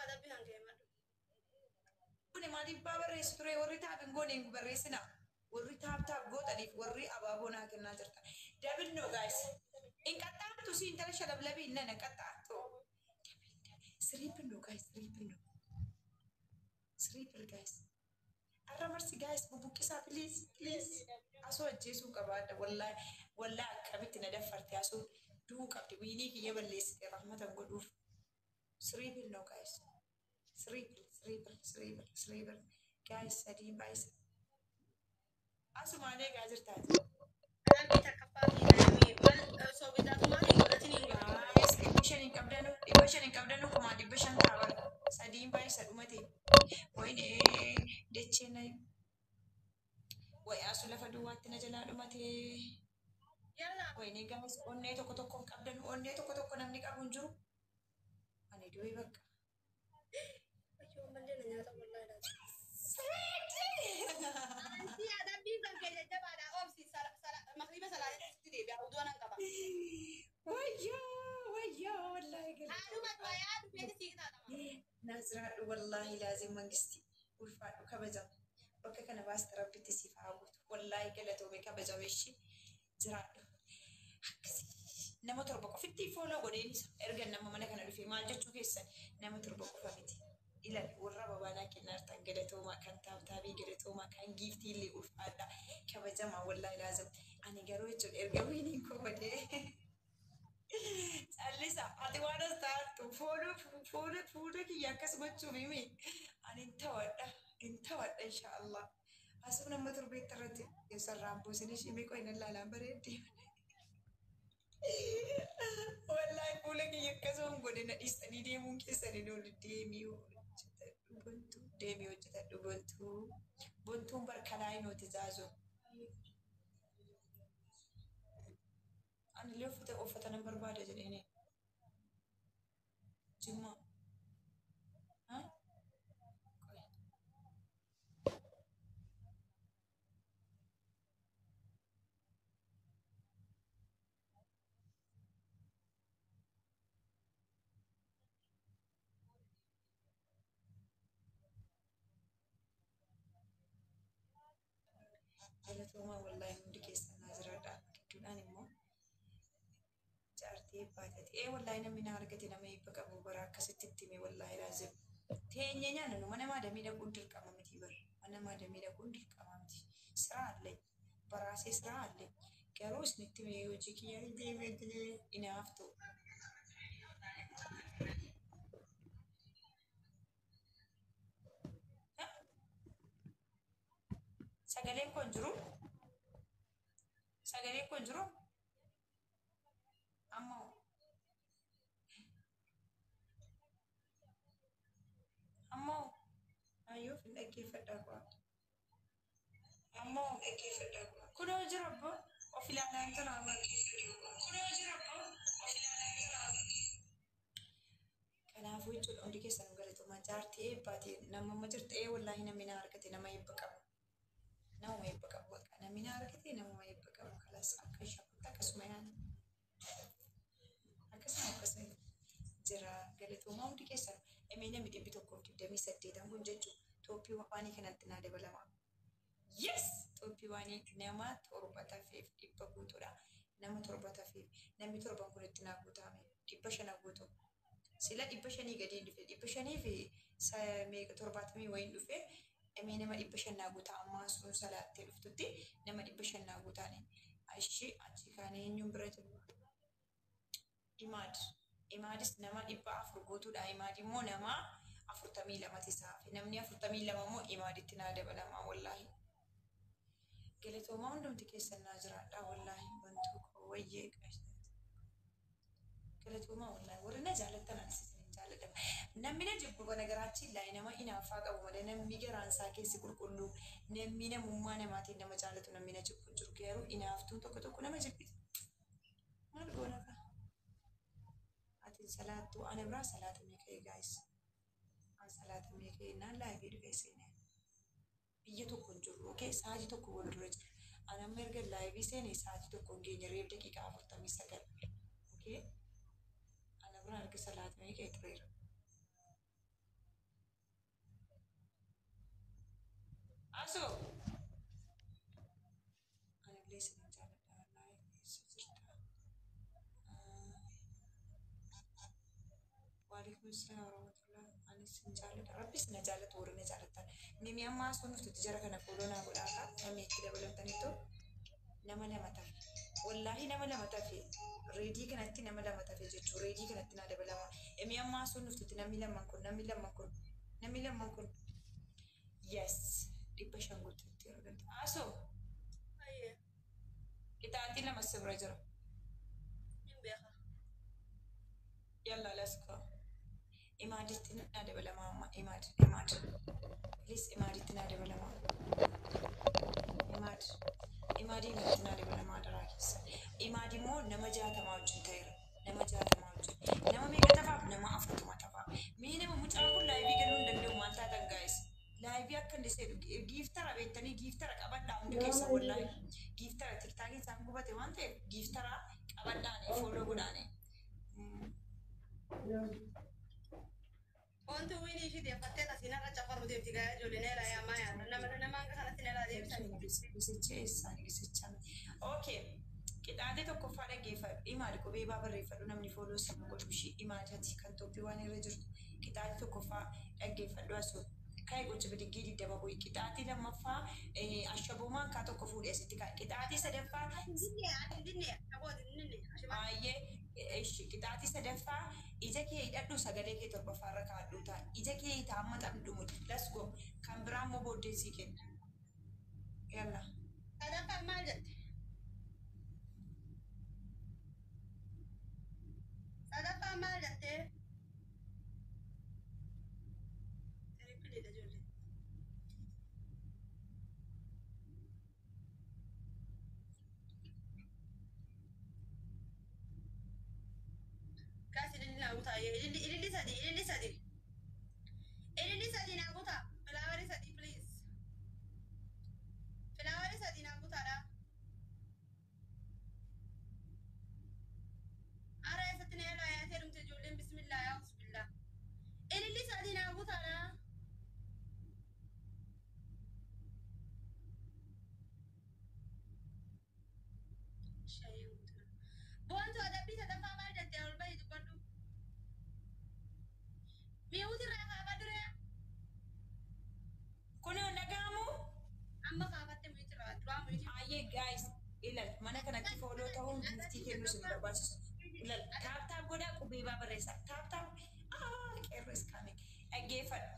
Adabbii kan kee madhu. Kuni maaliif baa barreessu ture? Warri tap hin goone hin barreessina. Warri tap tap gootaniif warri abaaboo naa kennaa jirta. Double no, guys. Hin qaxxaamtu si intala shalablabii nana qaxxaamtu. Triple no, guys, triple no. Triple, guys. Arra marsi, guys, bubuqqisaa, please, please. Asoo ajjeesuu qabaadha, wallaahi wallaahi, akkamitti na daffarte? Asoo du'uu qabdi, wiinii kiyya balleessite, rahmatan godhuuf. Triple no, guys. Triple, triple, triple, triple. Guys, sadiin baay'isa. Asumaan eegaa jirtaati. Adabbii takkaffaa fi namni maal osoo bitaatumaan hin godhatin hin godhatin. Guys, 500 hin qabdanu, 500 hin qabdanu, 500,000 ta'a bara. Sadiin baay'isa dhumate. Wayne dachee na wayi asu lafa duwwaatti na jalaa dhumate. Yalla. Wayne, guys, onnee tokko tokko hin qabdanu, onnee tokko tokko namni qabu hin jiru. Ani du'e bakka. Wayyoo, mallee na nyaata, wallaahi laata. Anti adabbiin kan kee jajjabaadha. Obsi makriba salaatitti deebi'a. Uduu anan qaba. Wayyoo, wayyoo, wallaahi galata. Haadhuma du'a yaadu beeti sii qixaaxama. Naaziraadhu, wallaahi laazim mangisti ulfaadhu, kabajama. Bakka kana baasta, rabbitti siif haa guutu. Wallaahi galatoome, kabajame, ishii jiraadhu. Akkasii nama 7 qofitti follow godheenis erga nama mana kana dhufe maal jechuu keessan, nama 7 qofa miti. Ilaali, warra babaanaa kennaa jirtan galatoomaa, kan tap tapii galatoomaa, kan giftii illee ulfaadha, kabajama, wallaahi laazim. Ani garuu jechuudha erga wiiniin koo badee callisa, ati waan as taattu fooluu fuula fuula kiyya akkas gochuuf himi, ani hin tawadha, hin tawadha, inshaallah. Asuma nama torbeetti irratti sarraan buusin ishii meeqa hin laalaan bareeddi. Wallaahi fuula kiyya akkasuma godhe, na dhiistanii deemuun keessan hin oolu. Deemii hojjetadhu, Bontuu, deemii hojjetadhu, Bontuu. Bontuun barkalaa hin hootizaazu. Ani illee uffata uffata nan barbaada jedheeni. Jimmaa. Ha? Qoy. Galatoomaa, wallaahi hundi keessan naa jiraadha. Gidduudhaan immoo jaartii eebbaa taate. Ee, wallaahi namni na argate nama eebba qabu bara, akkasitti itti hime, wallaahi laazim. Teenyee nyaanna, nu mana maadamii dhaquun dirqama miti bara. Mana maadamii dhaquun dirqama miti. Siraa illee baraasee siraa illee garuu isinitti hime, hojii kiyya deemee inaaftu. Sagaleen kun jiru? Sagaleen kun jiru? Ammoo ammoo ayyoo fin dhaggeeffadhaa ku'a. Ammoo dhaggeeffadhaa ku'a. Kunoo jira abbo, of ilaalaa jira. Kunoo jira abbo, of ilaalaa jira. Kanaafuu jechuudha, hundi keessan galatoomaa. Jaartii eebbaati nama amma jirti. Ee, wallaahi namni na argate nama eebba qabu. Nama eebba qabu bakka, namni na argate nama eebba qabu, kalas akka shakutti akkasuma yaani. Akkasuma akkasuma jira, galatoomaa hundi keessan. Emee namni 128 kun jechuun top one kanatti naa dabalama. Yes! Top one nama 7 tafeef 100 guutuudha. Nama 7 tafeef, namni torban kun itti naa guutame 500 guutu. Sila 500 gadi hin dhufe, 500 fi meeqa, 70 wayiin dhufe. Emee nama 500 naa guutaa, ammaa sun salaattee dhuftutti nama 500 naa guutaani. Ashi achi kaanee eenyuun bira jiru? Imaad. Imaadis nama 400 guutuudha. Imaad immoo nama 42 isaafi. Namni 42 immoo Imaaditti naa dabalama, wallaahi. Galatoomaa hundumti keessan, naa jiraadha, wallaahi wantuu koo wayyee. Galatoomaa, wallaahi warri na jaalattan, anis isin jaalladha. Namni na jibbu kana garaachi illaahi nama inaaffaa qabu malee, namni garaan isaa keessi qulqulluu, namni namummaa namaatiin nama jaallatu, namni na jibbu hin jiru. Garuu inaaftuun tokko tokko nama jibbiti. Maal goona kaa? Ati salaattuu ana biraa salaatamee ka'e, guys. An salaatamee ka'e naan live dhufee seenee. Biyya tokko hin jirru, okay? Sa'aatii tokko wal dura jira. An amma erga live seene sa'aatii tokko hin geenye, reef daqiiqaa 49. Okay? Ana biraa erga salaatamee ka'e tureera. Asoo. Anillee isin jaalladha wallaahi eessa jirta? Waalaikum salaam warahmatullah. Anis sin jaalladha. Rabbi isin jaallatu warri na jaallattan. Mimi amma asuun dhuftutti jara kana follow naa godhaa akka namni itti dabalamtanitti nama lama tafe. Wallaahi nama lama tafe. Reedii kanatti nama lama tafe jechuudha. Reedii kanatti naa dabalama. Emi amma asuun dhuftutti namni lamman kun namni lamman kun namni lamman kun. Yes. 500 guututti yeroo galtu. Asoo Ayyee. qixaaxii lama si bira jira. Hin beeka. Yalla, let's go. Imaaditti naa dabalama amma. Imaad, Imaad. Please Imaaditti naa dabalama. Imaad. Imaadii natti naa dabalama daraa keessa. Imaad immoo nama 60 wajjin ta'eera. Nama 60 wajjin. Nama meeqa tafaaf? Nama 40 tafaaf. Mee nama mucaan kun live galuu hin danda'u maal taatan guys? Live akka inni seenu giiftara beektanii giiftara qabadhaa hundi keessa wallaahi. Giiftara TikTokiin isaan gubate waan ta'eef giiftara qabadhaani follow godhaani. Wanti wini ishii deeffattee asiin irra cafaru deemti gaa ijoollee neelaa yaa maa yaa nama nama hanga kanatti neelaa deebisan. Gisicha eessaan gisicha. Okay. Qixaaxee tokkoffaa dhaggeeffadhu. Imaad qubee baa barreeffadhu namni follow sana godhu ishii imaadati kan toppii waan irra jirtu. Qixaaxee tokkoffaa dhaggeeffadhu asuu. Ka'e gocha bidiggii 20 bu'i. Qixaaxee lammaffaa ashaboomaan kaa tokko fuudhee asitti kaa'e. Qixaaxee sadaffaa Dinne ati dinne abooti dinne ashibaa. Baay'ee ishi qixaaxii sadaffaa ija kee hidhadhu sagalee kee torbaffaa irra kaa'adhu ta'a. Ija kee hiita amma taphni dhumuti. Let's go. Kan biraa immoo booddee sii kenna. Yalla. Sadaffaan maal jette? Sadaffaan maal jette? Triple iidha ijoollee. Kaas ililli naa guutaa ililli ililli sadi ililli sadi. Ililli sadi naa guutaa flower sadi please. Flower sadi naa guutaadha. Ara eessatti na elaa yaatee dhumte ijoolleen bismillaa yaa bismillaa. Ililli sadi naa guutaadha. Shayii guutuu. Boontu adabbii sadaffaa maal jettee ol bahii dubbadhu. Mi'uuti irraa kaafadhu ree. Kun nagaamu. Amma kaafatte mi'uuti irraa duraa mi'uuti. Ayyee guys ilal mana kanatti follow ta'uun giftii kennuu isin barbaachisu. Ilal tap tap godhaa qubee baa barreessaa. Tap tap qeerroo iskaame dhaggeeffadhu.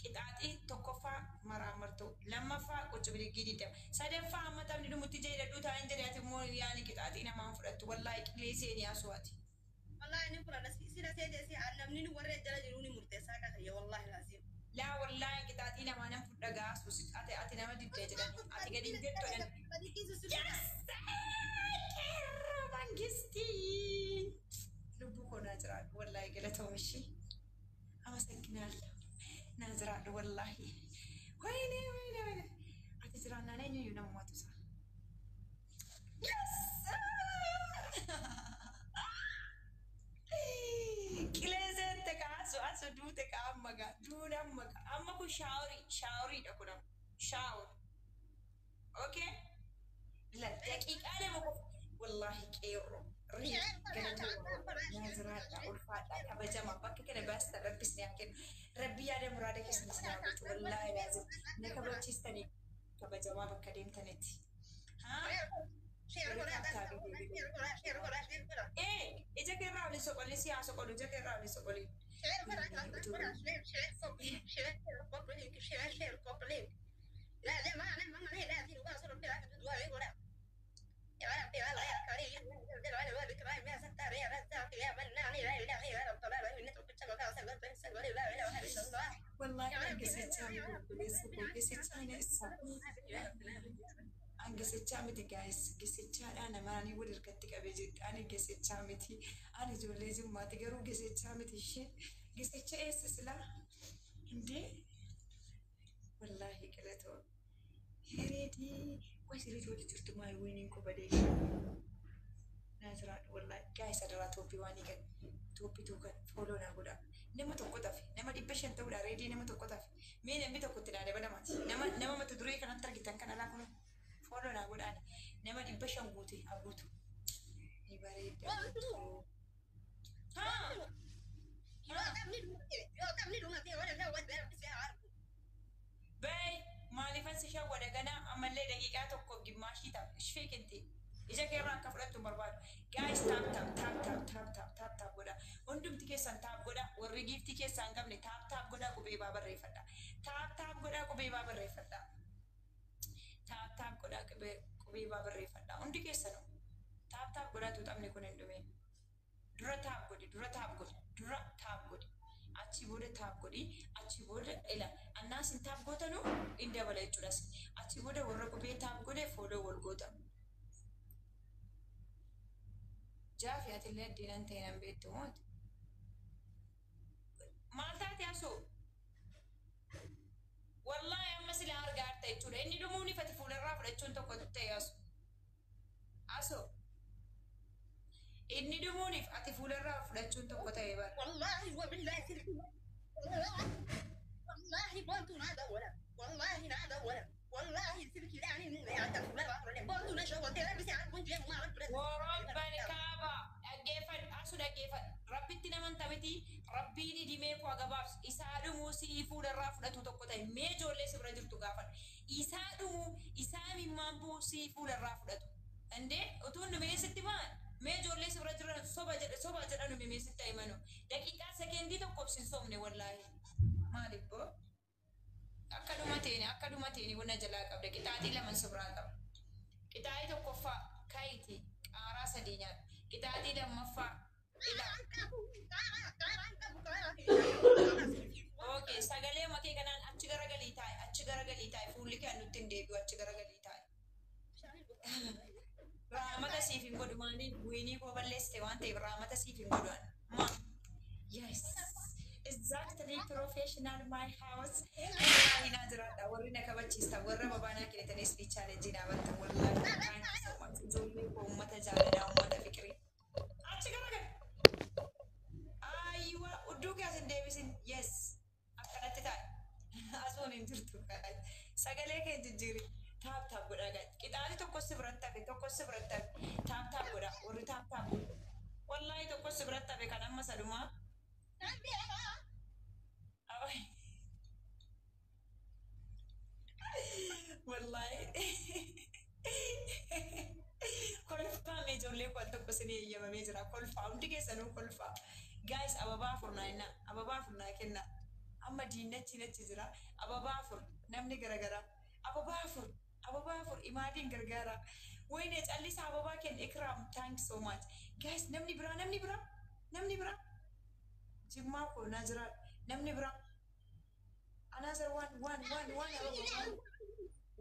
Qixaaxii tokkoffaa maraan martuu lammaffaa qocha bidiggii 20 sadaffaa amma taphni dhumutti ija hidhadhuu taa'in jedhe ati immoo yaani qixaaxii namaan fudhattu wallaahi qilee seenii asuwaati. Wallahi ni fudhadha sila seetee si namni nu warra jala jiru ni murteessaa qaba wallahi laazim. Laa wallaahi qixaaxii namaa nan fudha gaasu ati nama diddee jedhani ati gadi hin jettu jedhani. Yes! Qeerroo mangistii! Lubbuu koo naa jiraadhu wallaahi galatoom ishee. አመሰግናለሁ። Naa jiraadhu wallaahi. Wayne wayne wayne. Ati jiraannaan eenyuyyuu nama mo'atu isaa. Yes! Qilleensatti kaasu asu duute ka amma gaa duun amma gaa amma kun shower showeriidha kun amma shower. Okay? Daqiiqaa 2 qofa wallaahi qeerroo. Galatooma naa jiraadha ulfaadha kabajama bakka kana baastan rabbis ni haa kennu rabbi yaada muraada keessan isin haa guutu wallaahi laazim na kabachiistanii kabajamaa bakka deemtanitti. Haa? Ee ija kee irraa olin soqolii si haa soqolu ija kee irraa olin soqolii. Wallaahi angisichaa miti obboleessa koo gisichaa na isa. An gisichaa miti guys gisichaadhaa namaanii wal harkatti qabee jirti ani gisichaa miti ani ijoollee jimmaati garuu gisichaa miti ishee gisicha eessa silaa indee wallaahi galatoo hireetii way sirriitti walitti jirtu maal wayiniin koo badee naa jiraadhu wallaahi guys adaraa tooppii waan eegan tooppii tuukan follow naa godhaa nama tokko tafe nama 500 ta'uudha reedii nama tokko tafe mee namni tokko itti naa dabalamaati nama nama mata duree kanatti 500 guute haa guutu. Ni bareeda. Haa. Bay maaliifan si shawwada ganaa ammallee daqiiqaa tokkoof gimmaashii ta'a. Ishfee ija keerraa akka fudhattu hin barbaadu. Guys, tap tap tap tap tap tap tap tap godha. Hundumti keessan tap godha. Warri giiftii keessaa hin qabne tap tap godha, qubee baa barreeffadha. Tap tap godha, qubee baa barreeffadha. Tap tap godha, qubee baa barreeffadha. Hundi keessanuu tap tap godhatu, taphni kun hin dhumin. Dura tap godhi, dura tap godhi, dura tap godhi. Achi booda tap godhi, achi booda ila. Annaas hin tap gootanu hin dabala jechuudhas. Achi booda warra qubee tap godhe follow wal goota. Jaafi, atillee addiinan ta'e nan beektu mooti. Maal taate asoo? Wallaahi amma sila argaa jirta jechuudha. Inni dhumuun ifati fuularraa fudhachuun tokko ta'e asu. Asoo. Inni dhumuuniif ati fuularraa fudhachuun tokko ta'e bara. والله وبالله والله بنت نادى ولا والله نادى ولا والله سلك يعني بنت نشوف Warabbal kaaba, dhaggeeffadhu asu, dhaggeeffadhu. Rabbitti naman miti, rabbiin idimee koo gabaabsu isaa dhumuu si'ii fuularraa fudhatu tokko ta'e. Mee ijoollee si bira jirtu gaafadhu. Isaa dhumuu isaa mimmaan bu'u si'ii fuularraa fudhatu. Indee utuu nu meesitti maan mee ijoollee si bira jiran soba jedha, soba jedha, nu meesitti himanu. Daqiiqaa sekendii tokkoof sin sobne wallaahi. Maaliif boo? Akka dhuma teeni, akka dhuma teeni wanna jalaa qabda, qixaaxii lama si biraa qaba. Qixaaxii tokkoffaa kayiti qaaraa sadii nyaadhu. Qixaaxii lammaffaa ilaa. Okay, sagalee makee kanaan achi garagalii taa'i, achi garagalii taa'i, fuulli kee nutti hin deebi'u, achi garagalii taa'i. Raamata siif hin godhu, maaliif wiinii koo balleessite waan ta'eef raamata siif hin godhu. Ma. Yes. Exactly, professional my house. Wallaahi naa jiraadha, warri na kabachiistan, warra babaanaa kennitanis fi challenge naa battan, wallaahi thank you so much. Ijoollee koo, uummata jaalalaa, uummata fikirii. Achi garagali. Ayiwa, udduu kee as hin deebisin. Yes. Akkanatti taa'e. Asuun hin jirtu. Sagalee kee hin jijjiiri. Tap tap godhaa gaa'e. Qixaaxii tokko si biratti hafe, tokko si biratti hafe. Tap tap godhaa. Warri tap tap godhu. Wallaahi tokko si biratti hafe kan amma sadumaa. Awai. Wallaahi. Kolfaa ijoollee koo, tokko isinii eeyyamamee jira. Kolfaa, hundi keessanuu kolfaa. Guys, ababaa afur naa kennaa. Ababaa afur naa kennaa. Amma diinnachi nachi jira. Ababaa afur namni garagaraa. Ababaa afur. Ababaa afur imaadiin gargaara. Wayne callisa ababaa kenna. Ikiraam, thank so much. Guys, namni biraa, namni biraa, namni biraa. Jimmaa koo naa jira. Namni biraa. Another one, one, one, one ababaa.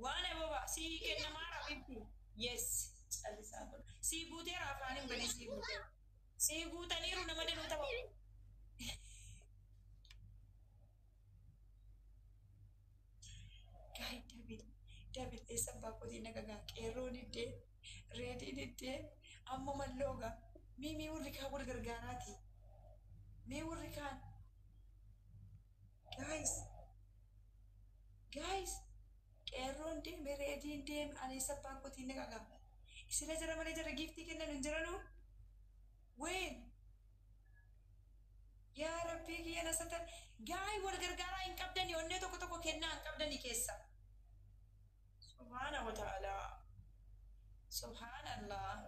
Waan ababaa sii kennamaa rabibti. Yes. Callisaa kun. Sii guuteera, afaan hin banee sii guuteera. Sii guutaniiru, nama danuu tapha. Gaay, double double eessa abbaa kootiin nagagaa, qeerroon iddee, reediin iddee, amma mallooga mee warri kaan wal gargaaraati, mee warri kaan, guys, guys, qeerroon deeme, reediin deeme, ani eessa abbaa kootiin nagagaa, isina jara malee jara giiftii kennan hin jiranuu ween. Yaa rabbii kiyya na satan. Gaay, wal gargaaraa hin qabdanii, onnee tokko tokko kennaa hin qabdanii keessa. Subhaana wa ta'ala. Subhaanallah.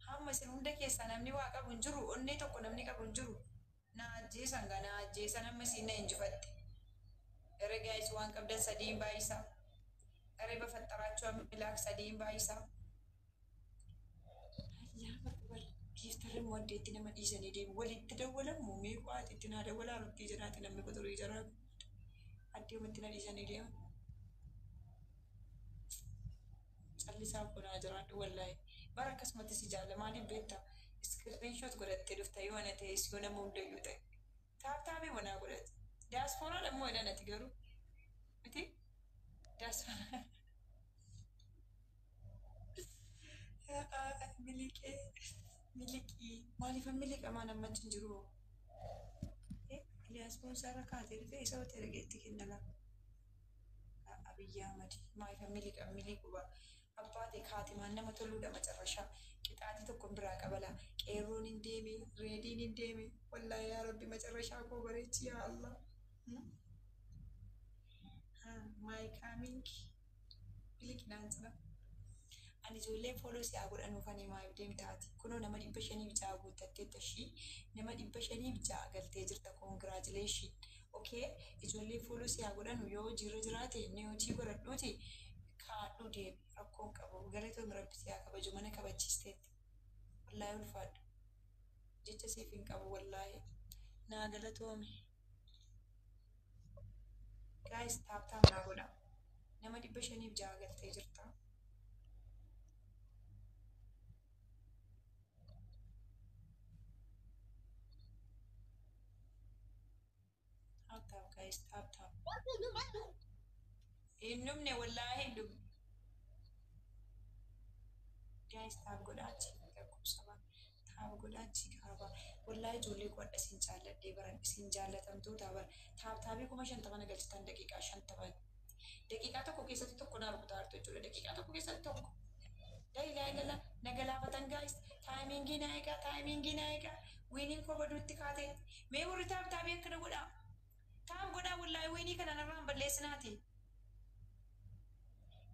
Hamma isin hunda keessaa namni waa qabu hin jiru, onnee tokko namni qabu hin jiru. Na ajjeesan gaa, na ajjeesan, amma isin na injifatte. Ere guys, waan qabdan sadiin baay'isaa. Ere bafaxxaraachuu milaak sadiin baay'isaa. Allahu akbar. Giiftarri immoo addeetti nama dhiisanii deemu. Walitti dawwalamu mee qo'aati itti naa dawwalaa, rabbii jedhaati, namni qoxorii jaraa addeematti na dhiisanii deemu. Callisaa kunaa jiraadhu, wallaahi. Bara akkasumatti si jaalla, maaliif beektaa? Screenshot godhattee dhufta yoo ana ta'es, yoo nama hundayyuu ta'e. Tap tapii wanaa godhate. Diyaasporaa immoo jedhan ati garuu. Miti? Diyaasporaa. Miliqee, miliqii, maaliifan miliqamaa, namni achi hin jiru? Iliyaas Boonsaa irra kaatee dhufe isa hoteela geetti kenna laa. Abiyyi Ahmad, maaliifan miliqa, miliquu ba. Abbaate kaatimaan nama toluudha macarrashaa. Qixaatii tokko biraa qabala. Qeerroon hin deeme, reediin hin deeme. Wallaahi yaa Rabbi macarrashaa koo bareechi yaa Allah. My coming. Biliqinaan jira. Ani ijoolleen follow si haa godhanuuf ani maayif deemtaati. Kunoo nama 506 guuttatteetta ishii. Nama 506 galtee jirta, congratulation. Okay, ijoolleen follow si haa godhanu yoo hojiirra jiraate ni hojii godhadhuuti kaadhuu deemi, rakkoon qabu. Galatoon Rabbi si haa kabaju, mana kabachiisteetti. Wallaahi ulfaadhu. Jecha siif hin qabu wallaahi. Naa galatoomi. Guys, tap tap naa godha. Nama 506 galtee jirta. Tap tap guys, tap tap. Hin dhumne, wallaahi hin dhumne. Guys, tap godhaa achi lakkoofsa tap godhaa achi kaaba. Wallaahi ijoollee qo'adha, isin jaalladhee baran, isin jaallatamtoota bara. Tap tapii 50,000 na galchitan daqiiqaa 50. Daqiiqaa tokko keessatti tokko na rukutaa jirtu jechuudha. Daqiiqaa tokko keessatti tokko. La ilaha illallah, na galaafatan guys. Timingii na eegaa, timingii na eegaa. Winiin koo baduutti kaatee. Mee warri tap tapii akkana godhaa. Tap godhaa, wallaahi winii kana narraan balleessinaati.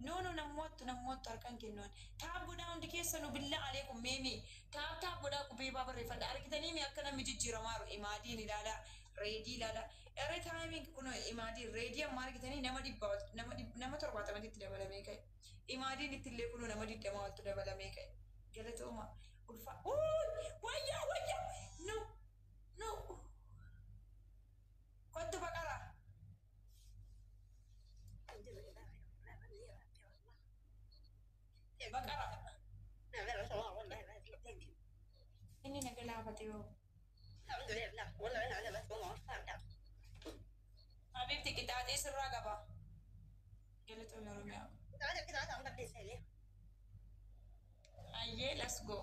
No, no, namoottu namoottu harkaan kennuun. Tap godhaa hundi keessanuu, billaa aleekum, meemee. Tap tap godhaa, qubee baa barreeffadha. Argitanii mi akka namni jijjiiramaaru? Imaadiin ilaalaa, reedii ilaalaa. Erre timing kun imaadiin reedii amma argitanii nama 100 ol, nama 70tti dabalamee ka'e. Imaadiin ittillee kunoo nama 20 oltu dabalamee ka'e. Galatooma. Ulfa. Wayyaa wayyaa. No. No. Kottu baqara. Baqara. Inni na galaafate yoo. Habibti, qixaaxee sirraa qaba. Galatoomii Oromiyaa. Ayyee, let's go.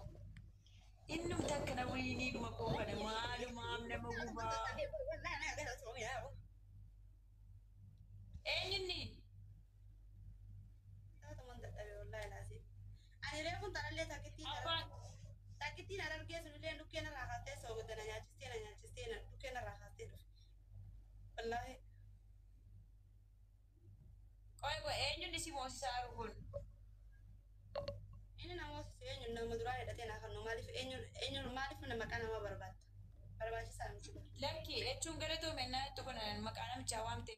Innumti akkana winii dhuma koo kana maalumaaf nama gubaa. Eenyunni? Ani reefuun tanallee takkittiin Abbaan. Takkittiin argee sunillee dhukkee narraa kaastee soogidda na nyaachistee, na nyaachistee, na dhukkee narraa kaastee dhufe. Wallaahi. Qoy qoy, eenyunni si moosisaa jiru kun? Inni nama hoosise eenyu, nama duraa hidhatee naa kennu, maaliif eenyu eenyu, maaliif maqaa nama barbaadda? Barbaachisaa miti. Lakki jechuun galatoome naa jettu kun maqaa namichaa waamte.